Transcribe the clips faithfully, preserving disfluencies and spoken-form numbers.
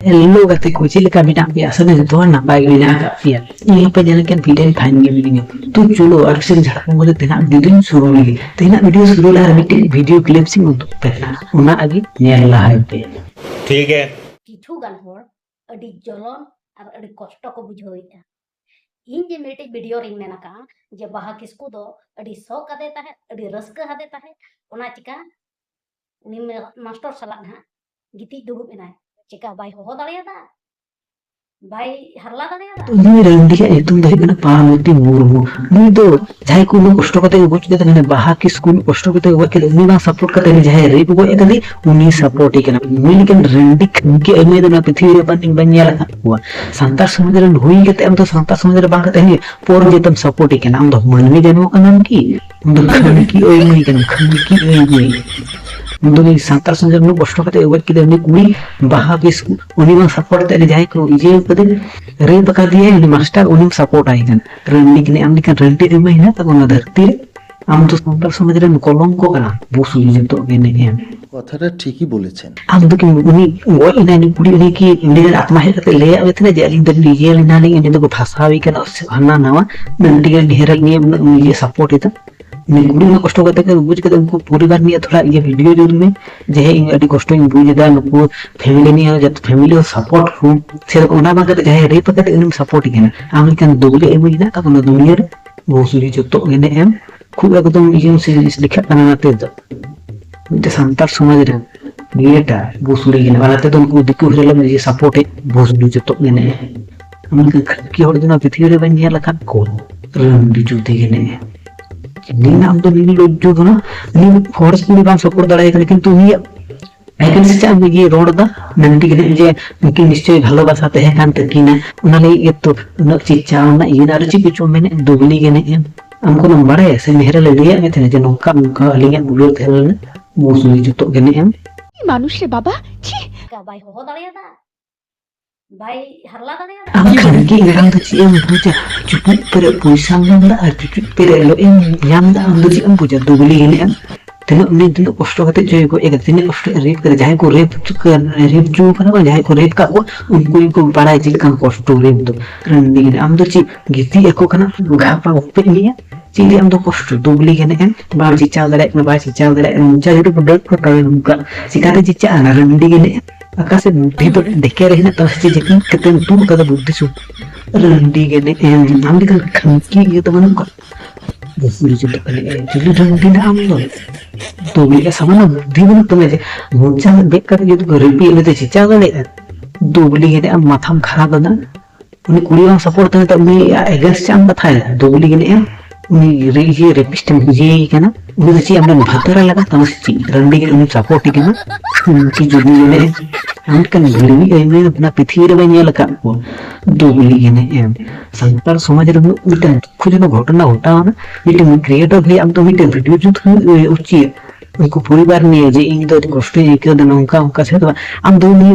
Hello ᱜᱟᱛᱮ ᱠᱚ, ᱪᱮᱫ ᱞᱮᱠᱟ ᱢᱮᱱᱟᱜ ᱯᱮᱭᱟ? ᱟᱥᱟ ᱫᱚ ᱡᱚᱛᱚ ᱦᱚᱲ ᱱᱟᱯᱟᱭ ᱜᱮ ᱢᱮᱱᱟᱜ ᱟᱠᱟᱫ ᱯᱮᱭᱟ᱾ ᱤᱧ ᱦᱚᱸᱯᱮ ᱧᱮᱞ ᱠᱟᱱ ᱯᱷᱤᱴ ᱮᱱᱰ ᱯᱷᱟᱭᱤᱱ ᱜᱮ ᱢᱤᱱᱟᱹᱧᱟ᱾ ᱛᱚ ᱪᱚᱞᱚ ᱟᱨ ᱥᱮᱱ ᱡᱷᱟᱲᱠᱷᱚᱸᱰ ᱠᱚᱨᱮ ᱛᱮᱱᱟᱜ ᱵᱷᱤᱰᱤᱭᱳ ᱥᱩᱨᱩ ᱞᱮᱜᱮ᱾ ᱛᱮᱱᱟᱜ ᱵᱷᱤᱰᱤᱭᱳ ᱥᱩᱨᱩ ᱞᱟᱦᱟ ᱨᱮ ᱢᱤᱫᱴᱮᱱ ᱵᱷᱤᱰᱤᱭᱳ ᱠᱞᱤᱯ ᱥᱤᱧ ᱩᱫᱩᱜ ᱯᱮ ᱠᱟᱱᱟ, ᱚᱱᱟ ᱟᱜᱮ ᱧᱮᱞ ᱞᱟᱦᱟᱭ ᱯᱮ᱾ ᱴᱷᱤᱠ ᱜᱮ᱾ ᱠᱤᱪᱷᱩ ᱜᱟᱱ ᱦᱚᱲ ᱟᱹᱰᱤ ᱡᱚᱞᱚᱱ ᱟᱨ ᱟᱹᱰᱤ ᱠᱚᱥᱴᱚ ᱠᱚ ᱵᱩᱡᱷᱟᱹᱣᱮᱫᱼᱟ᱾ ᱤᱧ ᱡᱮ ᱢᱤᱫᱴᱤᱡ ᱵᱷᱤᱰᱤᱭᱳ ᱨᱤᱧ ᱢᱮᱱ ᱟᱠᱟᱫᱼᱟ ᱡᱮ ᱵᱟᱦᱟ ᱠᱤᱥᱠᱩ ᱫᱚ ᱟᱹᱰᱤ ᱥᱚᱠ ᱟᱫᱮ ᱛᱟᱦᱮᱸᱫ, ᱟᱹᱰᱤ ᱨᱟᱹᱥᱠᱟᱹ ᱟᱫᱮ ᱛᱟᱦᱮᱸᱫ, ᱚᱱᱟ ᱪᱤᱠᱟ ᱩᱱᱤ ᱢᱮ-, ᱢᱟᱥᱴᱚᱨ ᱥᱟᱞᱟᱜ ᱱᱟᱦᱟᱜ ᱜᱤᱛᱤᱡ ᱫᱩᱲᱩᱵ ᱮᱱᱟᱭ, ᱪᱤᱠᱟ ᱵᱟᱭ ᱦᱚᱦᱚ ᱫᱟᱲᱮᱭᱟᱫᱟ, ᱵᱟᱭ ᱦᱟᱨᱞᱟ ᱫᱟᱲᱮᱭᱟᱫᱟ᱾ ᱩᱱᱤ ᱨᱟᱹᱱᱰᱤᱭᱟᱜ ᱧᱩᱛᱩᱢ ᱫᱚ ᱦᱩᱭᱩᱜ ᱠᱟᱱᱟ ᱯᱟᱨᱵᱚᱛᱤ ᱢᱩᱨᱢᱩ᱾ ᱱᱩᱭ ᱫᱚ ᱡᱟᱦᱟᱸᱭ ᱠᱚ ᱩᱱᱟᱹᱜ ᱠᱚᱥᱴᱚ ᱠᱟᱛᱮ ᱠᱚ ᱜᱚᱡ ᱠᱮᱫᱮ ᱛᱟᱦᱮᱱᱟ, ᱵᱟᱦᱟ ᱠᱤᱥᱠᱩ ᱩᱱᱟᱹᱜ ᱠᱚᱥᱴᱚ ᱠᱟᱛᱮ ᱠᱚ ᱜᱚᱡ ᱠᱮᱫᱮ, ᱩᱱᱤ ᱵᱟᱝ ᱥᱟᱯᱳᱨᱴ ᱠᱟᱛᱮ ᱩᱱᱤ ᱡᱟᱦᱟᱸᱭ ᱨᱮᱯ ᱜᱚᱡ ᱟᱠᱟᱫᱮ ᱩᱱᱤ ᱥᱟᱯᱳᱨᱴ ᱮ ᱠᱟᱱᱟ᱾ ᱱᱩᱭ ᱞᱮᱠᱟᱱ ᱨᱟᱹᱱᱰᱤ ᱠᱷᱟᱹᱱᱠᱤ ᱟᱹᱭᱢᱟᱹᱭ ᱫᱚ ᱱᱚᱣᱟ ᱯᱨᱤᱛᱷᱤᱵᱤ ᱨᱮ ᱵᱟᱹᱧ, ᱵᱟᱹᱧ ᱧᱮᱞ ᱟᱠᱟᱫ ᱠᱚᱣᱟ᱾ ᱥᱟᱱᱛᱟᱲ ᱥᱚᱢᱟᱡᱽ ᱨᱮᱱ ᱦᱩᱭ ᱠᱟᱛᱮ ᱟᱢ ᱫᱚ ᱥᱟᱱᱛᱟᱲ ᱥᱚᱢᱟᱡᱽ ᱨᱮ ᱵᱟᱝ ᱠᱟᱛᱮ ᱦᱟᱹᱱᱤ ᱯᱚᱨ ᱡᱟᱹᱛᱟᱹᱢ ᱥᱟᱯᱳᱨᱴ ᱮ ᱠᱟᱱᱟ᱾ ᱟᱢ ᱫᱚ ᱢᱟᱹᱱᱢᱤ ᱡᱟᱹᱱᱢᱚ ᱠᱟᱱᱟᱢ ᱠᱤ? ᱩᱱᱤ ᱫᱚ ᱠᱷᱟᱹᱱᱠᱤ ᱟᱹᱭᱢᱟᱹᱭ ᱠᱟᱱᱟ, ᱠᱷᱟᱹᱱᱠᱤ ᱟᱹᱭᱢᱟᱹᱭ᱾ ᱩᱱᱤ ᱫᱚ ᱱᱩᱭ ᱥᱟᱱᱛᱟᱲ ᱥᱚᱢᱟᱡᱽ ᱨᱮ ᱩᱱᱟᱹᱜ ᱠᱚᱥᱴᱚ ᱠᱟᱛᱮ ᱜᱚᱡ ᱠᱮᱫᱮ ᱩᱱᱤ ᱠᱩᱲᱤ ᱵᱟᱦᱟ ᱠᱤᱥᱠᱩ, ᱩᱱᱤ ᱵᱟᱝ ᱥᱟᱯᱳᱨᱴ ᱛᱮ ᱩᱱᱤ ᱡᱟᱦᱟᱸᱭ ᱠᱚ ᱤᱭᱟᱹ ᱠᱟᱫᱮ, ᱨᱮᱯ ᱟᱠᱟᱫᱮᱭᱟᱭ ᱩᱱᱤ ᱢᱟᱥᱴᱟᱨ, ᱩᱱᱤᱢ ᱥᱟᱯᱳᱨᱴ ᱟᱭ ᱠᱟᱱᱟ᱾ ᱨᱟᱹᱱᱰᱤ ᱠᱟᱱᱟᱭ, ᱟᱢ ᱞᱮᱠᱟᱱ ᱨᱟᱹᱱᱰᱤ ᱟᱹᱭᱢᱟᱹᱭ ᱦᱮᱱᱟᱜ ᱛᱟᱵᱚᱱᱟ ᱫᱷᱟᱹᱨᱛᱤ ᱨᱮ᱾ ᱟᱢ ᱫᱚ ᱥᱟᱱᱛᱟᱲ ᱥᱚᱢᱟᱡᱽ ᱨᱮᱱ ᱠᱚᱞᱚᱝᱠᱚ ᱠᱟᱱᱟ, ᱵᱩᱥᱩᱵ ᱡᱚᱛᱚ ᱜᱮ ᱱᱮᱜᱼᱮᱢ᱾ কথাটা ঠিকই বলেছেন। ᱟᱢ ᱫᱚ ᱠᱤ ᱩᱱᱤ ᱜᱚᱡ ᱮᱱᱟᱭ, ᱩᱱᱤ ᱠᱩᱲᱤ, ᱩᱱᱤ ᱠᱤ ᱩᱱᱤ ᱨᱮᱱ ᱟᱛᱢᱟ ᱦᱮᱡ ᱠᱟᱛᱮ ᱞᱟᱹᱭᱟᱫ ᱢᱮ ᱛᱟᱦᱮᱱᱟ ᱡᱮ ᱟᱹᱞᱤᱧ ᱫᱚ ᱱᱤᱭᱟᱹ ᱞᱮᱱᱟᱞᱤᱧ, ᱩᱱᱤ ᱫᱚᱠᱚ ᱯᱷᱟᱸᱥᱟᱣ ᱮ ᱠᱟᱱᱟ ᱥᱮ ᱦᱟᱱᱟ ᱱᱟᱣᱟ, ᱱᱟᱹᱱᱰᱤ ᱜᱟᱱ ᱰᱷᱮᱨ ᱱᱤᱭᱟᱹ ᱩᱱᱟᱹᱜ ᱤᱭᱟᱹ ᱥᱟᱯᱳᱨᱴ ᱮᱫᱟ? ᱩᱱᱤ ᱠᱩᱲᱤ ᱩᱱᱟᱹᱜ ᱠᱚᱥᱴᱚ ᱠᱟᱛᱮ ᱠᱚ ᱵᱩᱡᱽ ᱠᱟᱛᱮ ᱩᱱᱠᱩ ᱯᱚᱨᱤᱵᱟᱨ ᱱᱤᱭᱮ ᱛᱷᱚᱲᱟ ᱤᱭᱟᱹ ᱵᱷᱤᱰᱤᱭᱳ ᱡᱩᱛ ᱢᱮ ᱡᱮ ᱦᱮᱸ ᱤᱧ ᱟᱹᱰᱤ ᱠᱚᱥᱴᱚᱧ ᱵᱩᱡᱽ ᱮᱫᱟ, ᱱᱩᱠᱩ ᱯᱷᱮᱢᱤᱞᱤ ᱱᱤᱭᱮ ᱡᱟᱛᱮ ᱯᱷᱮᱢᱤᱞᱤ ᱦᱚᱸ ᱥᱟᱯᱳᱨᱴ ᱠᱚ, ᱥᱮᱨᱚᱠᱚᱢ ᱚᱱᱟ ᱵᱟᱝ ᱠᱟᱛᱮ ᱡᱟᱦᱟᱸᱭ ᱨᱮᱯ ᱠᱟᱛᱮ ᱩᱱᱤᱢ ᱥᱟᱯᱳᱨᱴ ᱮ ᱠᱟᱱᱟ᱾ ᱟᱢ ᱞᱮᱠᱟᱱ ᱫᱩᱵᱽᱞᱤ ᱟᱹᱭᱢᱟᱹᱭ ᱦᱮᱱᱟᱜ ᱠᱟᱜ ᱵᱚᱱᱟ ᱫᱩᱱᱤᱭᱟᱹ ᱨᱮ, ᱵᱚᱥᱩᱞᱤ ᱡᱚᱛᱚ ᱜᱮ ᱱᱮᱜᱼᱮᱢ ᱠᱷᱩᱵ ᱮᱠᱫᱚᱢ ᱤᱭᱟᱹ ᱥᱮ ᱡᱤᱱᱤᱥ ᱞᱮᱠᱷᱟᱜ ᱠᱟᱱᱟ᱾ ᱚᱱᱟᱛᱮ ᱫᱚ ᱢᱤᱫᱴᱮᱱ ᱥᱟᱱᱛᱟᱲ ᱥᱚᱢᱟᱡᱽ ᱨᱮ ᱱᱤᱭᱟᱹᱴᱟ ᱵᱚᱥᱩᱞᱤ ᱠᱟᱱᱟ᱾ ᱚᱱᱟᱛᱮ ᱫᱚ ᱩᱱᱠᱩ ᱫᱤᱠᱩ ᱦᱤᱨᱮᱞᱮᱢ ᱡᱮ ᱥᱟᱯᱳᱨᱴ ᱮᱫ ᱵᱚᱥᱩᱞᱤ ᱡᱚᱛᱚ ᱜᱮ ᱱᱮᱜᱼᱮ᱾ ᱟᱢ ᱞᱮᱠᱟᱱ ᱠᱷᱟᱹᱨᱠᱤ ᱦᱚᱲ ᱫᱚ ᱱᱚᱣᱟ ᱯᱨᱤᱛᱷᱤᱵᱤ ᱨᱮ ᱵᱟᱹᱧ ᱧᱮᱞ ᱟᱠᱟᱫ ᱠᱚ᱾ ᱨᱟᱹᱱᱰᱤ ᱡᱩᱫᱤ ᱜᱮ ᱱᱮᱜᱼᱮ᱾ ᱱᱤᱭᱟᱹ ᱟᱢ ᱫᱚ ᱱᱤᱭᱟᱹ ᱞᱚᱡᱽᱡᱚ ᱫᱚ ᱱᱟᱜ ᱩᱱᱤ ᱦᱚᱲ ᱥᱮ ᱩᱱᱤ ᱵᱟᱢ ᱥᱟᱯᱳᱨᱴ ᱫᱟᱲᱮᱭᱟᱭ ᱠᱟᱱᱟ, ᱠᱤᱱᱛᱩ ᱩᱱᱤᱭᱟᱜ ᱮᱠᱮᱱ ᱥᱮ ᱪᱮᱫ ᱟᱢ ᱤᱭᱟᱹ ᱨᱚᱲ ᱮᱫᱟ, ᱢᱮᱱ ᱠᱮᱫ ᱡᱮ ᱩᱱᱠᱤᱱ ᱱᱤᱥᱪᱚᱭ ᱵᱷᱟᱞᱚᱵᱟᱥᱟ ᱛᱟᱦᱮᱸ ᱠᱟᱱ ᱛᱟᱹᱠᱤᱱᱟ, ᱚᱱᱟ ᱞᱟᱹᱜᱤᱫ ᱜᱮᱛᱚ ᱩᱱᱟᱹᱜ ᱪᱮᱫ ᱪᱟᱣᱱᱟ ᱤᱭᱟᱹ ᱟᱨ ᱪᱮᱫ ᱠᱚᱪᱚ ᱢᱮᱱᱮᱫ ᱫᱩᱵᱽᱞᱤ ᱜᱮ ᱱᱮᱜᱼᱮ᱾ ᱟᱢ ᱠᱷᱚᱱᱮᱢ ᱵᱟᱲᱟᱭᱟ ᱥᱮ ᱢᱮᱦᱨᱟ ᱞᱮ ᱞᱟᱹᱭᱟᱫ ᱢᱮ ᱛᱟᱦᱮᱱᱟ ᱡᱮ ᱱᱚᱝᱠᱟ ᱱᱚᱝᱠᱟ ᱟᱹᱞᱤᱧᱟᱜ ᱫᱩᱞᱟᱹᱲ ᱛᱟᱦᱮᱸ ᱞᱮᱱᱟ, ᱵᱚᱥᱩᱞᱤ ᱡᱚᱛᱚᱜ ᱜᱮ ᱱᱮᱜᱼᱮ᱾ মানুষ রে বাবা, ছি। ᱵᱟᱭ ᱦᱚᱦᱚ ᱫᱟᱲᱮᱭᱟᱫᱟ, ᱵᱟᱭ ᱦᱟᱨᱞᱟ ᱫᱟᱲᱮᱭᱟᱫᱟ᱾ ᱟᱢ ᱠᱷᱟᱱᱠᱤ ᱮᱨᱟᱢ ᱫᱚ ᱪᱮᱫ ᱮᱢ ᱵᱩᱡᱟ? ᱪᱩᱯᱩᱫ ᱯᱮᱨᱮᱡ ᱯᱚᱭᱥᱟᱢ ᱧᱟᱢ ᱮᱫᱟ ᱟᱨ ᱪᱩᱪᱩᱫ ᱯᱮᱨᱮᱡ ᱞᱚᱜ ᱮᱢ ᱧᱟᱢ ᱮᱫᱟ, ᱟᱢ ᱫᱚ ᱪᱮᱫ ᱮᱢ ᱵᱩᱡᱟ? ᱫᱩᱵᱽᱞᱤ ᱜᱮ ᱱᱮᱜᱼᱮ᱾ ᱛᱤᱱᱟᱹᱜ ᱩᱱᱤ ᱛᱤᱱᱟᱹᱜ ᱠᱚᱥᱴᱚ ᱠᱟᱛᱮ ᱪᱚᱭ ᱜᱚᱡ ᱟᱠᱟᱫᱟ, ᱛᱤᱱᱟᱹᱜ ᱠᱚᱥᱴᱚ ᱨᱮᱯ ᱠᱟᱫᱟ, ᱡᱟᱦᱟᱸᱭ ᱠᱚ ᱨᱮᱯ ᱨᱮᱯ ᱦᱚᱪᱚ ᱟᱠᱟᱫ ᱠᱚᱣᱟ ᱩᱱᱠᱩ ᱜᱮᱠᱚ ᱵᱟᱲᱟᱭᱟ ᱪᱮᱫ ᱞᱮᱠᱟᱱ ᱠᱚᱥᱴᱚ ᱨᱮᱯ ᱫᱚ᱾ ᱨᱟᱱᱰᱤ ᱜᱮ ᱟᱢ ᱫᱚ ᱪᱮᱫ ᱜᱤᱛᱤᱡ ᱟᱠᱚ ᱠᱟᱱᱟ, ᱜᱷᱟᱯᱟ ᱩᱯᱮᱫ ᱢᱮᱭᱟ, ᱪᱮᱫ ᱨᱮ ᱟᱢ ᱫᱚ ᱠᱚᱥᱴᱚ? ᱫᱩᱵᱽᱞᱤ ᱜᱮ ᱱᱮᱜᱼᱮ ᱵᱟᱢ ᱪᱮᱪᱟᱣ ᱫᱟᱲᱮᱭᱟᱜ ᱠᱟᱱᱟ, ᱵᱟᱭ ᱪᱮᱪᱟᱣ ᱫᱟᱲᱮᱭᱟᱜ ᱠᱟᱱᱟ, ᱢᱚᱪᱟ ᱡᱩᱫᱤ ᱠᱚ ᱰᱟᱹᱴ ᱠᱚ ᱴᱟᱹᱲ ᱱᱚᱝᱠᱟ ᱪᱤᱠᱟᱛᱮ ᱪᱮᱪᱟᱜᱼᱟ? ᱨᱟᱱᱰᱤ ᱜᱮ ᱱᱮᱜᱼᱮ ᱟᱠᱟᱥᱮᱫ ᱵᱩᱫᱽᱫᱷᱤ ᱫᱚ ᱰᱮᱠᱮ ᱨᱮ ᱦᱮᱱᱟᱜ ᱛᱟᱢᱟ ᱥᱮ ᱪᱮᱫ? ᱠᱟᱛᱮᱢ ᱛᱩᱫ ᱠᱟᱫᱟ ᱵᱩᱫᱽᱫᱷᱤ ᱥᱩᱫᱽ᱾ ᱨᱟᱱᱰᱤ ᱜᱮ ᱱᱮᱜᱼᱮ ᱟᱢ ᱞᱮᱠᱟᱱ ᱠᱷᱟᱢᱠᱤ ᱤᱭᱟᱹ ᱫᱚ ᱵᱟᱹᱱᱩᱜ ᱠᱚᱣᱟ᱾ ᱵᱩᱫᱽᱫᱷᱤ ᱡᱩᱫᱤ ᱠᱷᱟᱹᱞᱤ ᱪᱤᱞᱤ ᱨᱟᱱᱰᱤ ᱱᱟᱜ ᱟᱢ ᱫᱚ? ᱫᱩᱵᱽᱞᱤ ᱜᱮ ᱥᱟᱢᱟᱱ ᱵᱩᱫᱽᱫᱷᱤ ᱵᱟᱹᱱᱩᱜ ᱛᱟᱢᱟ ᱡᱮ ᱢᱚᱪᱟ ᱵᱮᱫ ᱠᱟᱛᱮ ᱡᱩᱫᱤ ᱠᱚ ᱨᱮᱯᱮᱫ ᱩᱱᱤ ᱫᱚ ᱪᱮᱪᱟᱣ ᱫᱟᱲᱮᱭᱟᱜᱼᱟ? ᱫᱩᱵᱽᱞᱤ ᱜᱮ ᱱᱮᱜᱼᱮ ᱟᱢ ᱢᱟᱛᱷᱟᱢ ᱠᱷᱟᱨᱟᱯ ᱮᱫᱟ᱾ ᱩᱱᱤ ᱠᱩᱲᱤ ᱵᱟᱝ ᱥᱟᱯᱳᱨᱴ ᱛᱟᱦᱮᱸ ᱛᱟᱦᱮᱸ ᱩᱱᱤᱭᱟᱜ ᱮᱜᱮᱱᱥᱴ ᱪᱮᱫ ᱮᱢ ᱠᱟᱛᱷᱟᱭᱟ? ᱫᱩᱵᱽᱞᱤ ᱜᱮ ᱱᱮᱜᱼᱮ ᱩᱱᱤ ᱨᱮ ᱤᱭᱟᱹ ᱨᱮᱯᱤᱥᱴ ᱮᱢ ᱵᱩᱡᱷᱟᱹᱣ ᱠᱟᱱᱟ᱾ ᱩᱱᱤ ᱫᱚ ᱪᱮᱫ ᱟᱢ ᱨᱮᱱ ᱵᱷᱟᱛᱟᱨᱟ ᱞᱟᱜᱟ ᱛᱟᱢᱟ ᱥᱮ ᱪᱮᱫ? ᱨᱟᱱᱰᱤ ᱜᱮ ᱩᱱᱤ ᱥᱟᱯᱳᱨᱴ ᱮ ᱠᱟᱱᱟ᱾ ᱩᱱᱠᱤ ᱡᱩᱫᱤ ᱮᱱᱮᱡ ᱟᱢ ᱢᱤᱫᱴᱮᱱ ᱵᱷᱤᱲᱣᱤᱡ ᱟᱭᱢᱟ ᱚᱱᱟ ᱯᱨᱤᱛᱷᱤᱵᱤ ᱨᱮ ᱵᱟᱭ ᱧᱮᱞ ᱟᱠᱟᱫ ᱠᱚᱣᱟ᱾ ᱫᱩᱵᱽᱞᱤ ᱮᱱᱮᱡ ᱮᱢ ᱥᱟᱱᱛᱟᱲ ᱥᱚᱢᱟᱡᱽ ᱨᱮ ᱩᱱᱟᱹᱜ ᱢᱤᱫᱴᱮᱱ ᱫᱩᱠᱠᱷᱚ ᱡᱚᱱᱚᱠ ᱜᱷᱚᱴᱚᱱᱟ ᱜᱷᱚᱴᱟᱣ ᱮᱱᱟ᱾ ᱢᱤᱫᱴᱮᱱ ᱠᱨᱤᱭᱮᱴᱚᱨ ᱦᱩᱭ ᱟᱢ ᱫᱚ ᱢᱤᱫᱴᱮᱱ ᱵᱷᱤᱰᱤᱭᱳ ᱡᱩᱛ ᱦᱩᱭᱩᱜ ᱩᱪᱤᱛ᱾ ᱩᱱᱠᱩ ᱯᱚᱨᱤᱵᱟᱨ ᱱᱤᱭᱮ ᱡᱮ ᱤᱧ ᱫᱚ ᱟᱹᱰᱤ ᱠᱚᱥᱴᱚᱧ ᱟᱹᱭᱠᱟᱹᱣ ᱮᱫᱟ, ᱱᱚᱝᱠᱟ ᱚᱱᱠᱟ ᱥᱮ ᱫᱚ ᱵᱟᱝ᱾ ᱟᱢ ᱫᱚ ᱩᱱᱤ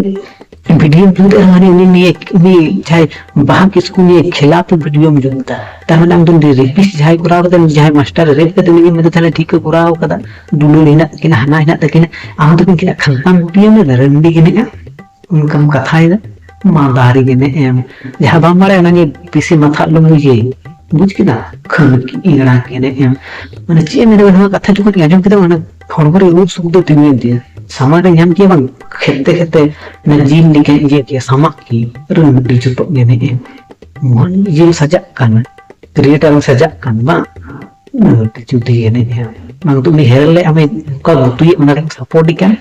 ᱵᱷᱤᱰᱤᱭᱳᱢ ᱡᱩᱛ ᱮᱫ ᱨᱮᱦᱚᱸ ᱩᱱᱤ ᱱᱤᱭᱮ ᱩᱱᱤ ᱡᱟᱦᱟᱸᱭ ᱵᱟᱦᱟ ᱠᱤᱥᱠᱩ ᱱᱤᱭᱮ ᱠᱷᱤᱞᱟᱯ ᱵᱷᱤᱰᱤᱭᱳᱢ ᱡᱩᱛ ᱮᱫᱟ᱾ ᱛᱟᱨ ᱢᱟᱱᱮ ᱟᱢ ᱫᱚ ᱩᱱᱤ ᱨᱮᱯᱤᱥᱴ ᱡᱟᱦᱟᱸᱭ ᱠᱚᱨᱟᱣ ᱠᱟᱫᱟ, ᱩᱱᱤ ᱡᱟᱦᱟᱸᱭ ᱢᱟᱥᱴᱟᱨ ᱨᱮᱯ ᱠᱟᱛᱮ ᱩᱱᱤ ᱢᱮᱱᱫᱟ ᱛᱟᱦᱞᱮ ᱴᱷᱤᱠ ᱠᱚ ᱠᱚᱨᱟᱣ ᱠᱟᱫᱟ, ᱫᱩᱞᱟᱹᱲ ᱦᱮᱱᱟᱜ ᱛᱟᱹᱠᱤᱱᱟ, ᱦᱟᱱᱟ ᱦᱮᱱᱟᱜ ᱛᱟᱹᱠᱤᱱᱟ, ᱟᱢ ᱫᱚ ᱠᱤᱱ ᱠᱷᱟᱱᱛᱟᱢ ᱜᱩᱴᱤᱭᱟᱹ ᱢᱮ ᱨᱟᱹᱱᱰᱤ ᱜᱮ ᱱᱮᱜᱼᱟ᱾ ᱚᱱᱠᱟᱢ ᱠᱟᱛᱷᱟᱭᱮᱫᱟ, ᱢᱟ ᱫᱟᱨᱮ ᱜᱮ ᱱᱮᱜᱼᱮᱢ᱾ ᱡᱟᱦᱟᱸ ᱵᱟᱢ ᱵᱟᱲᱟᱭᱟ ᱚᱱᱟᱜᱮ ᱵᱮᱥᱤ ᱢᱟᱛᱷᱟ ᱟᱞᱚᱢ ᱤᱭᱟᱹᱭ, ᱵᱩᱡᱽ ᱠᱮᱫᱟ? ᱠᱷᱟᱹᱞ ᱤᱲᱟ ᱜᱮ ᱱᱮᱜᱼᱮᱢ᱾ ᱢᱟᱱᱮ ᱪᱮᱫ ᱮᱢ ᱢᱮᱱᱟ ᱱᱚᱣᱟ ᱠᱟᱛᱷᱟ ᱡᱚᱠᱷᱚᱱ ᱟᱸᱡᱚᱢ ᱠᱮᱫᱟ ᱚᱱᱟ ᱦᱚᱲᱢᱚ ᱨᱮ ᱩᱵ ᱥᱩᱠ ᱫᱚ ᱛᱤᱸᱜᱩᱭᱮᱱ ᱛᱤᱧᱟ᱾ ᱥᱟᱢᱟᱝ ᱨᱮ ᱧᱟᱢ ᱠᱮᱭᱟ ᱵᱟᱝ, ᱠᱷᱮᱛᱮ ᱠᱷᱮᱛᱮ ᱚᱱᱟ ᱡᱤᱞ ᱞᱮᱠᱟ ᱤᱭᱟᱹ ᱠᱮᱭᱟ, ᱥᱟᱢᱟᱜ ᱠᱮᱭᱟ, ᱨᱟᱹᱱᱰᱤ ᱡᱚᱛᱚ ᱜᱮ ᱱᱮᱜᱼᱮᱢ᱾ ᱢᱚᱱ ᱤᱭᱟᱹ ᱥᱟᱡᱟᱜ ᱠᱟᱱᱟ, ᱠᱨᱤᱭᱮᱴᱟᱨ ᱮᱢ ᱥᱟᱡᱟᱜ ᱠᱟᱱ ᱵᱟᱝ? ᱨᱟᱹᱱᱰᱤ ᱡᱩᱫᱤ ᱮᱱᱮᱡ ᱮᱢ᱾ ᱵᱟᱝ ᱫᱚ ᱩᱱᱤ ᱦᱮᱨᱮᱞ ᱞᱮ ᱟᱢᱮ ᱚᱱᱠᱟ ᱜᱩᱛᱩᱭᱮᱫ ᱚᱱᱟ ᱨᱮᱢ ᱥᱟᱯᱳᱨᱴ ᱮ ᱠᱟᱱ,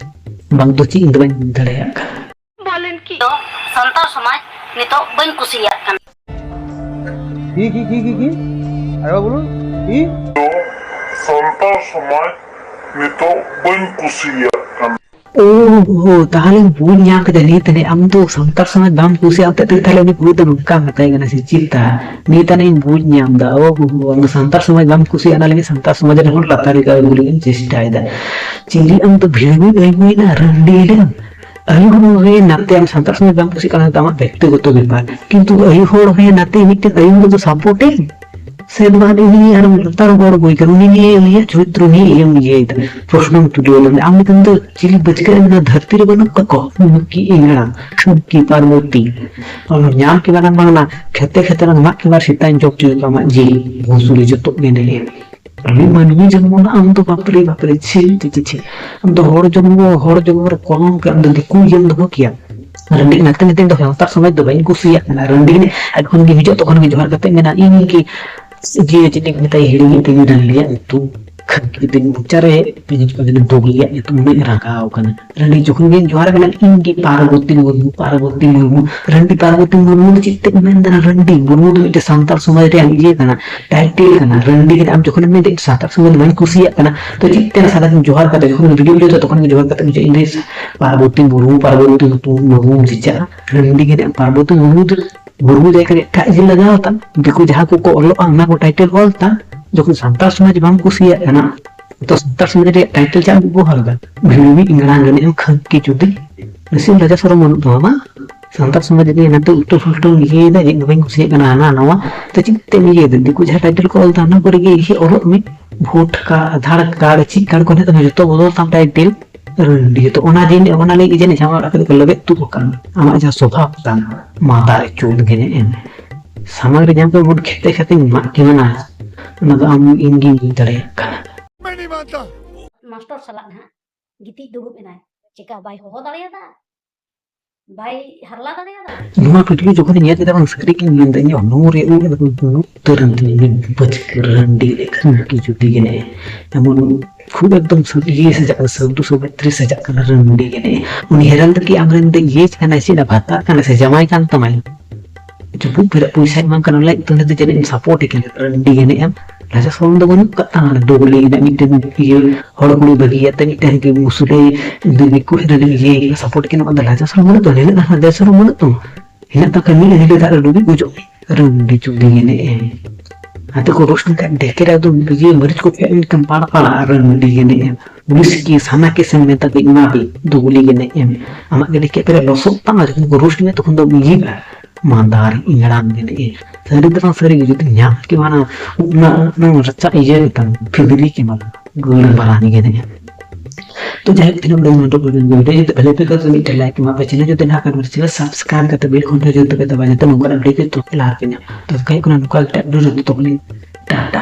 ᱵᱟᱝ ᱫᱚ ᱪᱮᱫ ᱤᱧ ᱫᱚ ᱵᱟᱹᱧ ᱵᱩᱡᱽ ᱫᱟᱲᱮᱭᱟᱜ ᱠᱟᱱᱟ᱾ ᱵᱚᱞᱮᱱ ᱠᱤ ᱥᱟᱱᱛᱟᱲ ᱥᱚᱢᱟᱡᱽ ᱱᱤᱛᱚᱜ ᱵᱟᱹᱧ ᱠᱩᱥᱤᱭᱟᱜ ᱠᱟᱱᱟ᱾ কি কি কি কি কি? আরেবার বলুন। কি? ᱥᱟᱱᱛᱟᱲ ᱥᱚᱢᱟᱡᱽ ᱱᱤᱛᱚᱜ ᱵᱟᱹᱧ ᱠᱩᱥᱤᱭᱟᱜ ᱠᱟᱱᱟ᱾ ᱳ ᱦᱳ, ᱛᱟᱦᱞᱮᱧ ᱵᱩᱡᱽ ᱧᱟᱢ ᱠᱮᱫᱟ ᱱᱤᱛ ᱱᱤᱛ ᱟᱢ ᱫᱚ ᱥᱟᱱᱛᱟᱲ ᱥᱚᱢᱟᱡᱽ ᱵᱟᱢ ᱠᱩᱥᱤᱭᱟᱜ ᱛᱮ ᱛᱟᱦᱞᱮ ᱩᱱᱤ ᱠᱩᱲᱤ ᱫᱚ ᱱᱚᱝᱠᱟ ᱢᱮᱛᱟᱭ ᱠᱟᱱᱟ ᱥᱮ ᱪᱮᱫ? ᱱᱤᱛ ᱟᱹᱱᱤᱡ ᱤᱧ ᱵᱩᱡᱽ ᱧᱟᱢ ᱮᱫᱟ᱾ ᱳ ᱦᱳ ᱦᱳ, ᱟᱢ ᱫᱚ ᱥᱟᱱᱛᱟᱲ ᱥᱚᱢᱟᱡᱽ ᱵᱟᱢ ᱠᱩᱥᱤᱭᱟᱜᱼᱟ, ᱚᱱᱟ ᱞᱟᱹᱜᱤᱫ ᱥᱟᱱᱛᱟᱲ ᱥᱚᱢᱟᱡᱽ ᱨᱮᱱ ᱦᱚᱲ ᱞᱟᱛᱟᱨ ᱨᱮ ᱟᱹᱜᱩ ᱞᱟᱹᱜᱤᱫ ᱮᱢ ᱪᱮᱥᱴᱟᱭᱮᱫᱟ᱾ ᱪᱤᱞᱤ ᱟᱢ ᱫᱚ ᱵᱷᱤᱲ ᱵᱷᱤᱲ ᱟᱹᱭᱢᱟᱹᱭᱱᱟ ᱨᱟᱹᱱᱰᱤ ᱨᱮ ᱟᱹᱭᱩᱨ ᱦᱚᱸ ᱦᱩᱭ ᱱᱟᱛᱮ ᱟᱢ ᱥᱟᱱᱛᱟᱲ ᱥᱚᱢᱟᱡᱽ ᱵᱟᱢ ᱠᱩᱥᱤᱜ ᱠᱟᱱᱟ, ᱟᱢᱟᱜ ᱵᱮᱠᱛᱤᱜᱚᱛᱚ ᱵᱮᱯᱟᱨ, ᱠᱤᱱᱛᱩ ᱟᱹᱭᱩ ᱦᱚᱲ ᱦᱩᱭ ᱱᱟᱛᱮ ᱢᱤᱫᱴᱮᱱ ᱟᱹᱭᱩ ᱦᱚᱲ ᱫᱚ ᱥᱟᱯᱳᱨᱴ ᱮᱢ᱾ ᱥᱮ ᱫᱚ ᱵᱟᱝ, ᱩᱱᱤ ᱟᱨ ᱞᱟᱛᱟᱨ ᱦᱚᱲ ᱵᱳᱭ ᱠᱟᱱᱟ, ᱩᱱᱤ ᱱᱤᱭᱮ ᱩᱱᱤᱭᱟᱜ ᱪᱚᱨᱤᱛᱨᱚ ᱱᱤᱭᱮ ᱤᱭᱟᱹᱢ ᱤᱭᱟᱹᱭᱮᱫᱟ, ᱯᱨᱚᱥᱱᱚᱢ ᱛᱩᱞᱟᱹᱣ ᱞᱮᱫᱟ᱾ ᱟᱢ ᱞᱮᱠᱟᱱ ᱫᱚ ᱪᱤᱞᱤ ᱵᱟᱹᱪᱠᱟᱹ ᱨᱮᱱ ᱫᱷᱟᱹᱨᱛᱤ ᱨᱮ ᱵᱟᱹᱱᱩᱜ ᱠᱟᱜ ᱠᱚ? ᱠᱷᱟᱹᱢᱠᱤ ᱤᱧᱲᱟ, ᱠᱷᱟᱹᱢᱠᱤ ᱯᱟᱨᱵᱚᱛᱤ᱾ ᱟᱢ ᱧᱟᱢ ᱠᱮᱫᱟ ᱱᱟᱝ ᱵᱟᱝ ᱱᱟ, ᱠᱷᱮᱛᱮ ᱠᱷᱮᱛᱮ ᱱᱟᱝ ᱢᱟᱜ ᱠᱮᱫᱟ, ᱥᱮᱛᱟᱧ ᱡᱚᱢ ᱦᱚᱪᱚᱭᱮᱫ ᱠᱚᱣᱟ ᱟᱢᱟᱜ ᱡᱤᱞ, ᱵᱷᱩᱥᱩᱲᱤ ᱡᱚᱛᱚ ᱜᱮ ᱱᱮ᱾ ᱟᱢ ᱢᱟᱹᱱᱢᱤ ᱡᱚᱱᱢᱚ ᱱᱟ, ᱟᱢ ᱫᱚ ᱵᱟᱯᱨᱮ, ᱵᱟᱯᱨᱮ, ᱪᱷᱤ, ᱪᱷᱤ, ᱪᱷᱤ, ᱪᱷᱤ᱾ ᱟᱢ ᱫᱚ ᱦᱚᱲ ᱡᱚᱱᱢᱚ, ᱦᱚᱲ ᱡᱚᱱᱢᱚ ᱨᱮ ᱠᱚᱞᱚᱢ ᱯᱮ, ᱟᱢ ᱫᱚ ᱫᱤᱠᱩ ᱤᱭᱟᱹᱢ ᱫᱚᱦᱚ ᱠᱮᱭᱟ᱾ ᱨᱟᱺᱰᱤ ᱱᱟᱛᱮ ᱱᱟᱛᱮ ᱫᱚ ᱥᱟᱱᱛᱟᱲ ᱥᱚᱢᱟᱡᱽ ᱫᱚ ᱵᱟᱹᱧ ᱠᱩᱥᱤᱭᱟᱜ ᱠᱟᱱᱟ᱾ ᱨᱟᱺᱰᱤ ᱡᱚᱠᱷᱚᱱ ᱜᱮ ᱡᱚᱦᱟᱨ ᱠᱟᱛᱮ ᱢᱮᱱᱟ, ᱤᱧ ᱜᱮ ᱡᱮ ᱪᱮᱫ ᱤᱧ ᱢᱮᱛᱟᱭ, ᱦᱤᱲᱤᱧ ᱛᱤᱧ ᱨᱟᱺᱰᱤᱭᱟᱜ ᱧᱩᱛᱩᱢ᱾ ᱠᱷᱟᱹᱞᱤ ᱫᱤᱱ ᱢᱚᱪᱟ ᱨᱮ ᱯᱮᱱᱮᱡ ᱠᱚ ᱡᱮᱱᱚ ᱫᱩᱜᱽᱞᱤᱭᱟᱜ ᱧᱩᱛᱩᱢ ᱩᱱᱟᱹᱜ ᱤᱧ ᱨᱟᱸᱜᱟᱣ ᱠᱟᱱᱟ᱾ ᱨᱟᱺᱰᱤ ᱡᱚᱠᱷᱚᱱ ᱜᱮ ᱡᱚᱦᱟᱨ ᱠᱟᱱᱟ, ᱤᱧ ᱜᱮ ᱯᱟᱨᱵᱚᱛᱤ ᱢᱩᱨᱢᱩ, ᱯᱟᱨᱵᱚᱛᱤ ᱢᱩᱨᱢᱩ᱾ ᱨᱟᱺᱰᱤ ᱯᱟᱨᱵᱚᱛᱤ ᱢᱩᱨᱢᱩ ᱫᱚ ᱪᱮᱫ ᱛᱮ ᱢᱮᱱ ᱫᱟ? ᱨᱟᱺᱰᱤ ᱢᱩᱨᱢᱩ ᱫᱚ ᱢᱤᱫᱴᱮᱱ ᱥᱟᱱᱛᱟᱲ ᱥᱚᱢᱟᱡᱽ ᱨᱮᱭᱟᱜ ᱤᱭᱟᱹ ᱠᱟᱱᱟ, ᱴᱟᱭᱴᱮᱞ ᱠᱟᱱᱟ᱾ ᱨᱟᱺᱰᱤ ᱠᱟᱱᱟ, ᱟᱢ ᱡᱚᱠᱷᱚᱱᱮᱢ ᱢᱮᱱ ᱫᱟ ᱤᱧ ᱥᱟᱱᱛᱟᱲ ᱥᱚᱢᱟᱡᱽ ᱫᱚ ᱵᱟᱹᱧ ᱠᱩᱥᱤᱭᱟᱜ ᱠᱟᱱᱟ, ᱛᱚ ᱪᱮᱫ ᱛᱮ ᱥᱟᱞᱟᱜ ᱮᱢ ᱡᱚᱦᱟᱨ ᱠᱟᱛᱮ, ᱡᱚᱠᱷᱚᱱ ᱵᱷᱤᱰᱤᱭᱳ ᱵᱷᱤᱰᱤᱭᱳ ᱛᱚᱠᱷᱚᱱ ᱜᱮ ᱡᱚᱦᱟᱨ ᱠᱟᱛᱮ ᱤᱧ ᱫᱚ ᱯᱟᱨᱵᱚᱛᱤ ᱢᱩᱨᱢᱩ, ᱯᱟᱨᱵᱚᱛᱤ ᱢᱩᱨᱢᱩ ᱪᱮᱫ ᱪᱮᱫ ᱨᱟᱺᱰᱤ ᱜᱮ ᱯᱟᱨᱵᱚᱛᱤ ᱢᱩᱨᱢᱩ ᱫᱚ ᱢᱩᱨᱢᱩ ᱡᱟᱭᱜᱟ ᱨᱮ ᱮᱴᱟᱜ ᱤᱭᱟᱹ ᱞᱟᱜᱟᱣ ᱛᱟᱢ᱾ ᱫᱤᱠᱩ ᱡᱟᱦᱟᱸ ᱠᱚᱠᱚ ᱚᱞᱚᱜᱼᱟ, ᱚᱱᱟ ᱠᱚ ᱴᱟᱭᱴᱮᱞ ᱚᱞ ᱛᱟᱢ᱾ ᱡᱚᱠᱷᱚᱱ ᱥᱟᱱᱛᱟᱲ ᱥᱚᱢᱟᱡᱽ ᱵᱟᱢ ᱠᱩᱥᱤᱭᱟᱜ ᱠᱟᱱᱟ, ᱛᱚ ᱥᱟᱱᱛᱟᱲ ᱥᱚᱢᱟᱡᱽ ᱨᱮᱭᱟᱜ ᱴᱟᱭᱴᱮᱞ ᱪᱮᱫ ᱮᱢ ᱵᱮᱵᱚᱦᱟᱨ ᱫᱟ? ᱵᱷᱤᱲᱢᱤ ᱤᱝᱲᱟ ᱜᱟᱱᱮᱜ ᱮᱢ ᱠᱷᱟᱹᱢᱠᱤ ᱪᱩᱫᱤ᱾ ᱱᱟᱥᱮ ᱞᱟᱡᱟ ᱥᱚᱨᱚᱢ ᱵᱟᱹᱱᱩᱜ ᱛᱟᱢᱟ ᱵᱟᱝ? ᱥᱟᱱᱛᱟᱲ ᱥᱚᱢᱟᱡᱽ ᱨᱮ ᱱᱤᱛᱚᱜ ᱩᱞᱴᱟᱹ ᱯᱷᱩᱞᱴᱟᱹᱢ ᱤᱭᱟᱹᱭᱮᱫᱟ, ᱪᱮᱫ ᱜᱮ ᱵᱟᱹᱧ ᱠᱩᱥᱤᱭᱟᱜ ᱠᱟᱱᱟ, ᱦᱟᱱᱟ ᱱᱟᱣᱟ᱾ ᱛᱚ ᱪᱮᱫ ᱛᱮᱢ ᱤᱭᱟᱹᱭᱮᱫᱟ? ᱫᱤᱠᱩ ᱡᱟᱦᱟᱸ ᱴᱟᱭᱴᱮᱞ ᱠᱚ ᱚᱞ ᱫᱟ, ᱚᱱᱟ ᱠᱚᱨᱮ ᱜᱮ ᱤᱭᱟᱹ ᱚᱞᱚᱜ ᱢᱮ᱾ ᱵᱷᱳᱴ ᱠᱟᱨᱰ, ᱟᱫᱷᱟᱨ ᱠᱟᱨᱰ, ᱪᱮᱫ ᱠᱟᱨᱰ ᱠᱚ ᱦᱮᱱᱟᱜ ᱛᱟᱢᱟ, ᱡᱚᱛᱚ ᱵᱚᱫᱚᱞ ᱛᱟᱢ ᱴᱟᱭᱴᱮᱞ᱾ ᱨᱟᱺᱰᱤ ᱡᱚᱛᱚ ᱚᱱᱟ ᱡᱤᱱᱤᱥ, ᱚᱱᱟ ᱞᱟᱹᱜᱤᱫ ᱡᱟᱹᱱᱤᱡ ᱥᱟᱢᱟᱝ ᱚᱲᱟᱜ ᱠᱚᱫᱚ ᱠᱚ ᱞᱮᱵᱮᱫ ᱛᱩᱫ ᱟᱠᱟᱱ᱾ ᱟᱢᱟᱜ ᱡᱟᱦᱟᱸ ᱥᱚᱵᱷᱟᱵ ᱛᱟᱢ, ᱢᱟᱫᱟᱨ ᱪᱳᱫ ᱜᱮ ᱮᱢ᱾ ᱥᱟᱢᱟᱝ ᱨᱮ ᱧᱟᱢ ᱠᱟᱛᱮ ᱵᱩᱴ ᱠᱷᱮᱛᱮ ᱠᱷᱮᱛᱮᱧ ᱢᱟᱜ ᱠᱮᱢᱟᱱᱟ, ᱚᱱᱟ ᱫᱚ ᱟᱢ ᱤᱧ ᱜᱮᱧ ᱵᱩᱡᱽ ᱫᱟᱲᱮᱭᱟᱜ ᱠᱟᱱᱟ᱾ ᱢᱟᱥᱴᱚᱨ ᱥᱟᱞᱟᱜ ᱱᱟᱦᱟᱜ ᱜᱤᱛᱤᱡ ᱫᱩᱲᱩᱵ ᱮᱱᱟᱭ, ᱪᱮᱠᱟ ᱵᱟᱭ ᱦᱚᱦᱚ ᱫᱟᱲᱮᱭᱟᱫᱟ, ᱵᱟᱭ ᱦᱟᱨᱞᱟ ᱫᱟᱲᱮᱭᱟᱫᱟ᱾ ᱱᱚᱣᱟ ᱵᱷᱤᱰᱤᱭᱳ ᱡᱚᱠᱷᱚᱱ ᱤᱧ ᱧᱮᱞ ᱠᱮᱫᱟ ᱵᱟᱝ, ᱥᱟᱹᱨᱤ ᱜᱤᱧ ᱢᱮᱱᱫᱟ, ᱤᱧᱟᱹᱜ ᱦᱚᱲᱢᱚ ᱨᱮ ᱩᱵ ᱮᱠᱫᱚᱢ ᱩᱛᱟᱹᱨ ᱮᱱ ᱛᱤᱧᱟ, ᱤᱧ ᱵᱟᱹᱪᱠᱟᱹ ᱨᱟᱺᱰᱤ ᱞᱮᱠᱟ ᱠᱤᱪᱷᱩ ᱫᱤᱱ ᱜᱮ ᱮᱢᱚᱱ ᱠᱷᱩᱵ ᱮᱠᱫᱚᱢ ᱥᱟᱹ-, ᱤᱭᱟᱹ ᱥᱟᱡᱟᱜ ᱠᱟᱱᱟ, ᱥᱟᱹᱫᱷᱩ ᱥᱚᱵᱮᱛᱨᱤ ᱥᱟᱡᱟᱜ ᱠᱟᱱᱟ, ᱨᱟᱺᱰᱤ ᱜᱮ ᱮᱱᱮᱡ᱾ ᱩᱱᱤ ᱦᱮᱨᱮᱞ ᱫᱚ ᱠᱤ ᱟᱢᱨᱮᱱ ᱫᱚ ᱤᱭᱟᱹ ᱠᱟᱱᱟᱭ, ᱪᱮᱫ ᱵᱷᱟᱛᱟᱨ ᱠᱟᱱᱟ ᱥᱮ ᱡᱟᱶᱟᱭ ᱠᱟᱱ ᱛᱟᱢᱟᱭ? ᱪᱩᱯᱩᱜ ᱯᱮᱨᱮᱡ ᱯᱚᱭᱥᱟᱭ ᱮᱢᱟᱢ ᱠᱟᱱᱟ, ᱞᱟᱹᱭ ᱩᱛᱟᱹᱨ ᱫᱚ ᱡᱟᱹᱱᱤᱡ ᱮᱢ ᱥᱟᱯᱳᱨᱴ ᱮ ᱠᱟᱱᱟ, ᱨᱟᱺᱰᱤ ᱜᱮ ᱮᱱᱮᱡ ᱟᱢ᱾ ᱞᱟᱡᱟ ᱥᱚᱨᱚᱢ ᱫᱚ ᱵᱟᱹᱱᱩᱜ ᱠᱟᱜ ᱛᱟᱢᱟ, ᱫᱩᱜᱽᱞᱤ ᱨᱮᱱᱟᱜ ᱢᱤᱫᱴᱮᱱ ᱤᱭᱟᱹ, ᱦᱚᱲ ᱠᱩᱲᱤ ᱵᱟᱹᱜᱤᱭᱟᱛᱮ ᱢᱤᱫᱴᱮᱱ ᱜᱮ ᱢᱩᱥᱩᱞᱮ ᱫᱤᱠᱩ ᱦᱮᱨᱮᱞ ᱤᱭᱟᱹ ᱥᱟᱯᱳᱨᱴ ᱠᱟᱱᱟ, ᱚᱱᱟ ᱞᱟᱡᱟ ᱥᱚᱨᱚᱢ ᱵᱟᱹᱱᱩᱜ ᱛᱟᱢᱟ, ᱱᱤᱱᱟᱹᱜ ᱞᱟᱡᱟ ᱥᱚᱨᱚᱢ ᱵᱟᱹᱱᱩᱜ ᱛᱟᱢᱟ᱾ ᱦᱮᱱᱟᱜ ᱛᱟᱢ ᱠᱷᱟᱱ ᱢᱤᱫ ᱦᱟᱺᱰᱤ ᱫᱟᱜ ᱨᱮ ᱰᱩᱵᱩᱡ ᱜᱩᱡᱩᱜ ᱢᱮ᱾ ᱨᱟᱺᱰᱤ ᱪᱩᱫᱤ ᱮᱱᱮᱡ ᱮᱢ᱾ ᱟᱫᱚ ᱠᱚ ᱨᱳᱥᱴ ᱞᱮᱠᱷᱟᱱ ᱰᱷᱮᱠᱮᱨ ᱮᱠᱫᱚᱢ ᱤᱭᱟᱹ ᱢᱟᱹᱨᱤᱪ ᱠᱚ ᱯᱷᱮᱰ ᱞᱮᱠᱷᱟᱱ ᱯᱟᱲ ᱯᱟᱲ ᱟᱨ ᱨᱟᱺᱰᱤ ᱮᱱᱮᱡ ᱮᱢ᱾ ᱯᱩᱞᱤᱥ ᱠᱮᱥ ᱦᱟᱱᱟ ᱠᱮᱥ ᱮᱢ ᱢᱮᱛᱟ ᱠᱚ ᱮᱢᱟ ᱯᱮ ᱫᱩᱜᱽᱞᱤ ᱮᱱᱮᱡ ᱮᱢ᱾ ᱟᱢᱟᱜ ᱜᱟᱹᱰᱤ ᱠᱮᱫ ᱯᱮᱨᱮ ᱞᱚᱥᱚᱫ ᱛᱟᱢᱟ, ᱡᱚᱠᱷᱚᱱ ᱠᱚ ᱨᱳᱥᱴ ᱢᱮᱭᱟ ᱛᱚᱠᱷᱚᱱ ᱫᱚ ᱤᱭᱟᱹᱜᱼᱟ᱾ ᱢᱟᱸᱫᱟᱨ ᱤᱧᱲᱟᱱ ᱜᱮ ᱱᱮᱜᱼᱮ᱾ ᱥᱟᱹᱨᱤ ᱫᱚ ᱵᱟᱝ ᱥᱟᱹᱨᱤ ᱜᱮ, ᱡᱩᱫᱤ ᱧᱟᱢ ᱠᱮ ᱢᱟᱱᱟ ᱩᱵ ᱨᱮᱱᱟᱜ, ᱩᱵ ᱨᱮᱱᱟᱜ ᱨᱟᱪᱟ ᱤᱭᱟᱹ ᱜᱮ ᱛᱟᱢ, ᱯᱷᱤᱫᱽᱨᱤ ᱠᱮ ᱢᱟᱱᱟ ᱜᱟᱹᱲ ᱵᱟᱨᱟᱱᱤ ᱜᱮ ᱱᱮᱜᱼᱮ᱾ ᱛᱚ ᱡᱟᱭᱦᱳᱠ, ᱛᱤᱱᱟᱹᱜ ᱩᱰᱟᱹᱝ ᱱᱚᱰᱮ ᱯᱮ video ᱡᱩᱫᱤ ᱵᱷᱟᱞᱮ ᱯᱮ ᱟᱹᱭᱠᱟᱹᱣ ᱠᱷᱟᱱ ᱢᱤᱫᱴᱮᱱ like ᱮᱢᱟ ᱯᱮ, channel ᱡᱩᱫᱤ ᱱᱟᱦᱟᱜ ᱠᱷᱟᱱ channel subscribe ᱠᱟᱛᱮ bell ᱜᱷᱚᱱᱴᱟ ᱡᱩᱫᱤ ᱯᱮ ᱫᱟᱵᱟᱭᱟ, ᱡᱟᱛᱮ ᱱᱚᱝᱠᱟᱱᱟᱜ video ᱡᱚᱛᱚ ᱞᱟᱦᱟ ᱨᱮᱯᱮ ᱧᱟᱢ᱾ ᱛᱚ ᱠᱷᱟᱡ ᱠᱷᱚᱱᱟᱜ ᱱᱚᱝᱠᱟ ᱜᱮ ᱮᱴᱟᱜ video ᱨᱮ ᱛᱚᱛᱚ ᱠᱷᱚᱱ ᱴᱟᱴᱟ᱾